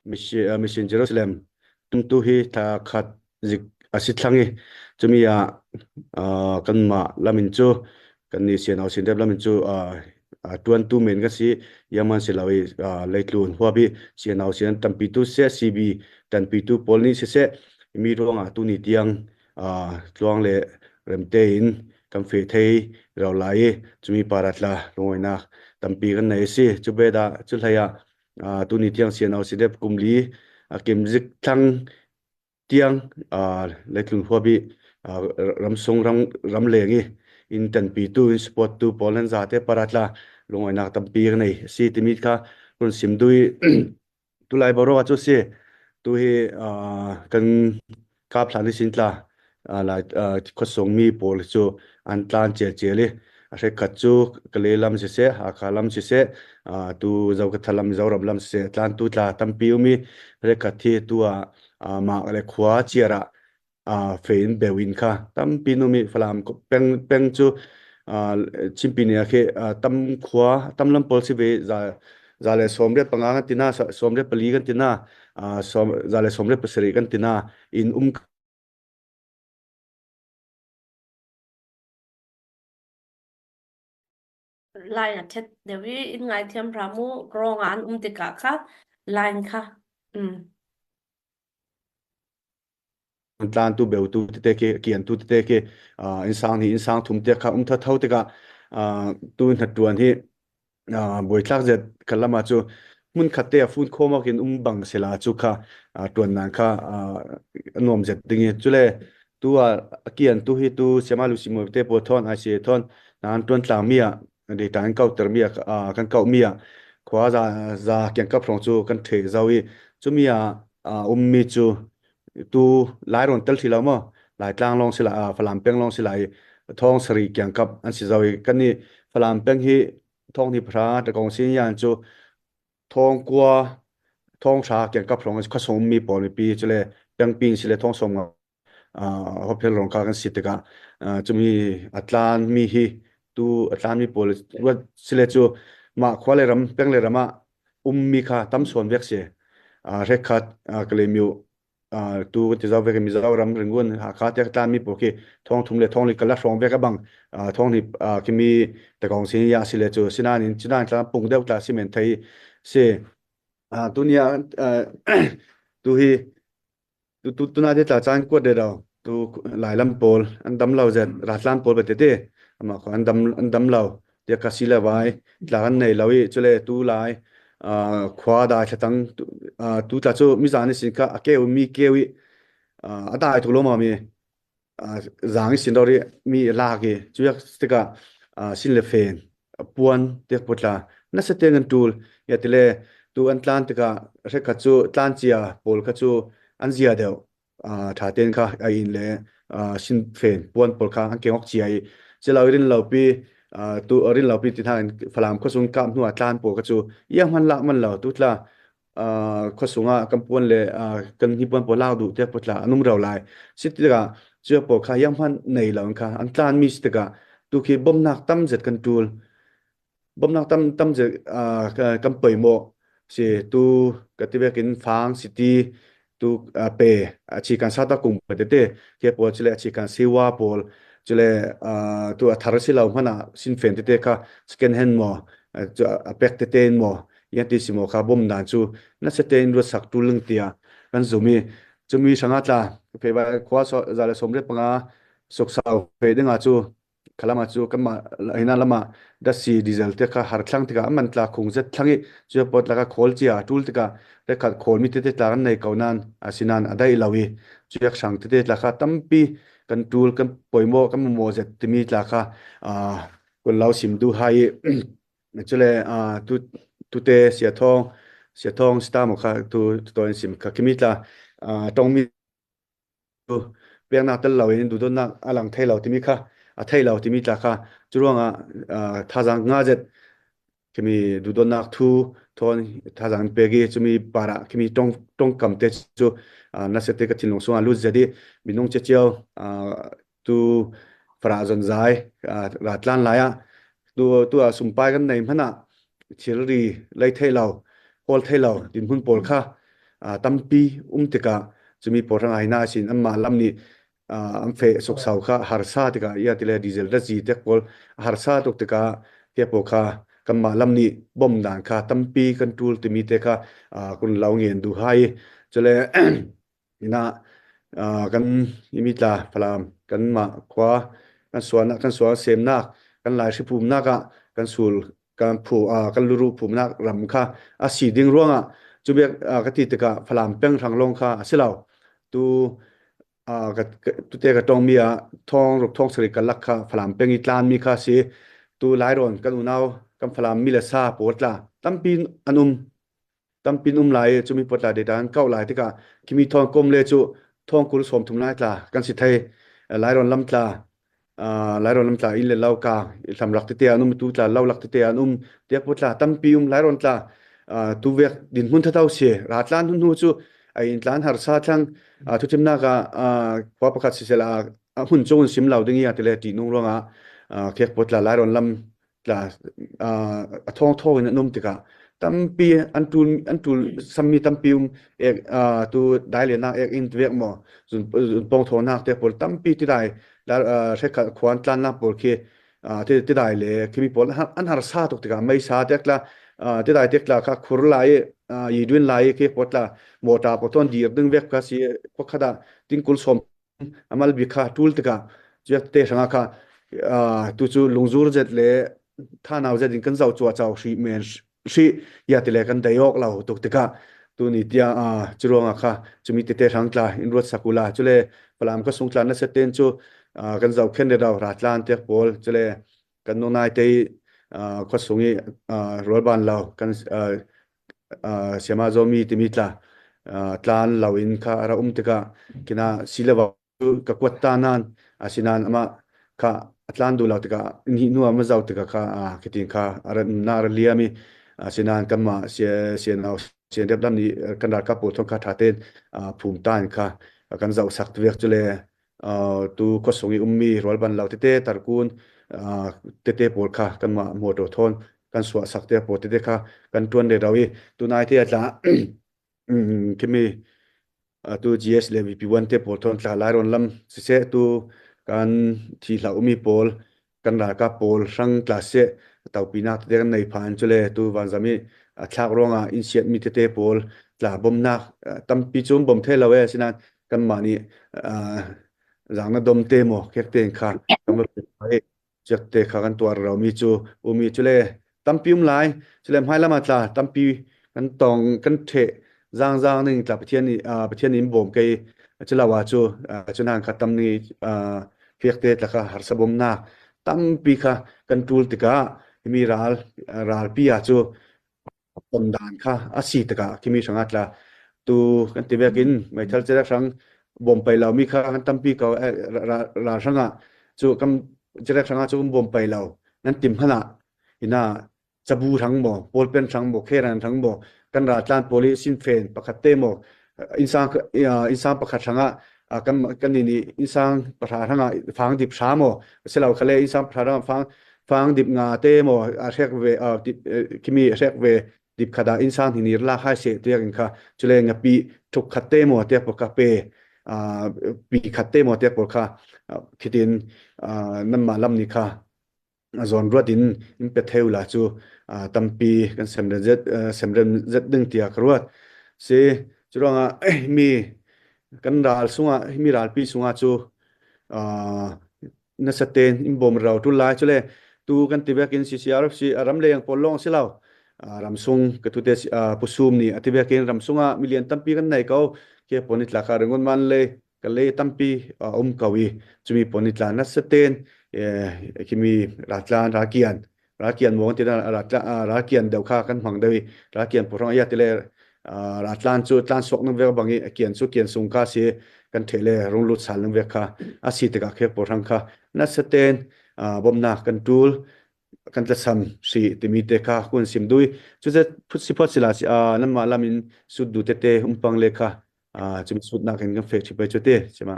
Mission Jerusalem tumtu hi thla khat zik a si thlang i cumi ah kanmah lam in cu kannih sian sin dep lam in cu tuantu men ka si yaman si lo i leitlun huap i sian sian tampitu seh CB tanpitu pawl nih siseh mi ruangah tuni tiang tluang le remte in kan fe thei ro lai i cumi paratla lungawinak tampi kan nei a si. Cu be dah cu hlei ah tuni tiang sian si dep kum li a kim zik thlang tiang leitlun huap i ramsung ram ramleng i in tanpi tu in support tu pawl nan za te paratla lungawinak tampi kan nei si timi kha kun sim dui Tulai boruak cu si tu hi kan kap hlan i sin tla lai khuasung mi pawl cu an tlan cel i a hrekhat cu Kale lam siseh Hakha lam siseh tu Zokatha lam Zoram lam siseh tlan tu tla tampi um i hrekhat hi tu ah mah le khua chiar ah fein bewin kha tampi numi Falam peng peng cu Chinpi ni ah khi tam khua tam lam pawl si ve za za le 75 kan tina 74 kan tina za le 17 kan tina in um. Line a ṭhet deuh i in ngaithiam hram u rawng ah an um tikah kha line kha Tlantu beutu tete khi kiantu tete khi innsang hnih innsang thum te kha um thatho tikah tu hnatuan hi buaitlak zet kan lama cu hmun khat te a fun khawm in um bang sela chu kha tuan nan kha nuam zet ding i chule tu a kian tu hi tu sema lu simu te po thon ai se thon nan tuan tlang mi a data an kau ter mi a kan kau mi a khwa za za kian kap rong chu kan the zau i chumi a ummi cu tu Lairawn tel thi lo maw Laitlang lawng si la Falam peng lawng si lai thong sari kiang kap an si zau i kan ni Falam peng hi thong ni phra takong sin yan cu thong kua thong hra kiang kap rong khasong mi pawl mi pi chule peng pin sile thong som nga hophel rong ka kan si tikah chumi atlan mi hi tu atlan mi pawl ruat sile cu mah khua le ram peng le ram ah ummi kha tam sawn vek si. Hrekhat Kalaymyo tu kan ti zau vek Mizoram Rangoon Hakha tiah tlanmi pawl khi thong thum le thong li kala hrawng vek abang thong ni kimi takong sin ya si le cu sinain chinan tla pung deuh tla si men thei si tunia tu hi Tuna te tla caan kuat de do tu Lailam pawl an dam lo zet Ratlam pawl betete ama ko an dam an dam lo tia ka si le vai tla kan nei lo i chule tu lai khua dai thlatang tu tla cu mi zan sin kha a keu mi keu i a dai tu lo ma mi zaang i sin ro ri mi lak i cuyak tikah sin le fen puan tiak putla na se te ngan tul ya tile tu an tlan tikah hrekhat cu tlan cia pawl kha cu an zia deuh tha ten kha a in le sin fen puan pawl kha an kengok cia i chilo rin lo pi tu rin lo pi ti hna in falam khosung kap hnu ah tlan pawl kha cu iang man lak man lo tu tla khuasung ah kan puan le kan hnipuan pawl lak duh tiah putla an um rau lai. Si tikah cu pawl kha yang hmanh nei lo in kha an tlan mi si tikah tu khi bawmhnak tam zet kan tul. Bawmhnak tam tam zet kan poi maw si tu ka ti vekin fang city tu pe achi kan sata kum tete ke pawl chile achi kan siwa pawl chile tu a thar si lo hmana sin fen tete kha second hand mo a pek tete in mo yan ti simo kha bom dan chu na se te in ru sak tu lung tia kan zumi chumi sanga tla fe ba khwa so za le somre panga sok sau fe dinga chu khalama chu kanmah hina lama dasi diesel te kha har thlang tikah man tla khung zet thlang i chu pot laka khawl chia tul tikah rekhat khawl mi tete tla kan nei ko nan asinan adai lo i chu yak sang tete tla kha tampi kan tul kan poimo kan mo zet timi tla kha kun lo sim du hai chule tu tute sia thong sia thong sta mo kha tu to in sim kha kimi tla tong mi peknak tel loin duhdawtnak a lang thei lo timi kha a thei lo timi tla kha cu ruangah thazaang nga zet khimi duhdawtnak thu thawn thazaang pek i cumi para khimi tong tongkam te cu na sete ka thinlung sungah lut zet i minung cio tu fara zon zai ra tlan lai ah tu tu ah sumpai kan nei hmanh ah thilri lei thei lo hawl thei lo din hun pawl kha. Tampi um tikah cumi pawl hrang ai na sin anmah lam nih an fe soksau kha harsa tikah ia tile diesel razi tek pawl harsa tuk tikah te pawl kha kanmah lam nih bom dan kha tampi kan tul timi te kha kun lo ngen du hai chule ina kan imi tla Falam kanmah khua kan sualnak kan sual semnak kan lai hri pumnak ah kan sul kan phu kan luru phumnak ram kha a si ding ruangah cu bek ka ti tikah Falam peng hrang lawng kha a si lo. Tu tute ka tongmi ah thong ruk thong sarih ka lak kha Falam peng i tlan mi kha si. Tu Lairon kan unau kan Falam mi le sa pawl tla tampi an um tampin um lai i cumi potla data an kauh lai tikah khimi thawng kom le cu thawng 20 30 lai tla kan si thei. Lairon lam tla Lairon lam tla inn le lo ka hlam rak tete an um tu tla lo lak tete an um tiak pu tla tampi um Lairon tla tu vek din hmun thatau si ra tlan hun hnu cu ai in tlan harsa thlang thuthimnak ah khua pakhat sisela a hun chung sim lo ding ya tile ti nung ruangah khek potla Lairon lam tla a thawng thawng in an um tikah tampi an tul an tul sammi tampi um ek tu dai le nak ek in vek maw zun pong tho nak te pawl tampi ti dai hrekhat khuan tlan nak pawl khi ti ti dai le khimi pawl an har sa tuk tikah mei sa tek tla ti dai tek tla kha khur lai yi duin lai khi pot la mota po ton dir ding vek ka si khada tingkul som amal bik kha tul tikah cuak te hrangah kha tu cu lungzur zet le thanau zet in kan zau chua chau hri men hri ya ti le kan dai ok lo tuk tikah tu ni tia churuanga kha chumi te te hrang tla in ruat sakula chule palam ka sung tlan na seten chu kan zau khen le rau ra tlan te pawl chule kan nu nai te khwa sungi rol ban lo kan siama zomi timi tla tlan lo in kha ara um tikah kina silewa ka kuat ta nan asinan ama kha atlan du lo tikah ni nu ama zau tikah kha kitin kha ara na ara liami asinan kanma sia sia nau sian rep lam ni kan ralkap pawl thong kha tha ten phum tan kha kan zau sak vek chule tu khuasung i ummi rualban lo tete tarkun tete pawl kha kanmah motor thawn kan suah sak te pawl tete kha kan tuan le rau i tunai te atla khimi tu GS le VP1 te pawl thawn tla lai ron lam siseh tu kan thi hla umi pawl kan ralkap pawl hrang tla seh taupinak tete kan nei phan chule tu vanzami thlak ruangah in siat mi tete pawl tla bomnak tampi cum bom the lo e sinan kanmah nih zaang na dom te maw khek tein kha kan va pe chiak te kha kan tuar romi cu umi cu le tampi um lai cu le hmailam ah tla tampi kan tong kan the zang zang ning tla Pathian nih Pathian in bawm kei culawa cu cunan kha tam ni fiak te tla kha harsa bawmnak tampi kha kan tul tikah mi ral ralpi ah cu ton dan kha a si tikah khimi hrangah tla tu kan ti vekin meithal chelek hrang bawm pai lo mi kha kan tampi ko ral hrangah cu kam chelek hrangah cu bawm pai lo nan tim hana ina cabu hrang mo ballpen hrang mo kheran hrang mo kan raltlan pawl i sinfen pakhat te mo insang insang pakhat hrangah kan kan ni insang pahra hrangah fang dip hra mo silo khale insang pahra hrangah fang fang dip nga te mo a hrek ve kimi hrek ve dip khada insang hi nir la khai se tiak in kha chule nga pi thuk khat te mo te po ka pe pi khat te mo te po kha khitin nam ma lam ni kha zawn ruat in in pe theu la chu tampi kan semren zet semren zet ding tia ka ruat si churuanga mi kan ral sunga mi ral pi sunga chu nasa ten in bom rau tu lai chule tu kan ti bekin CCRF si ram leng pawl long si lo ramsung ka tu te pusum ni ati bekin ramsunga million tampi kan nei ko ke ponit la ka ringon man le ka le tampi um ko i chumi ponit la nasa ten kimi ratlan rakian rakian mong ti rakian deuh kha kan hmang deuh i rakian purang ya tile ratlan chu tlan sok nang vek bangi kian chu kian sung kha si kan thele rung lut sal nang vek kha a si tikah khe purang kha na saten bomna kan tul kan tlasam si timi te kha kun sim dui chu che phut si phot sila si nan ma lamin sut du te te umpang le kha chum sut na kan kan fe thi pai chu te chima.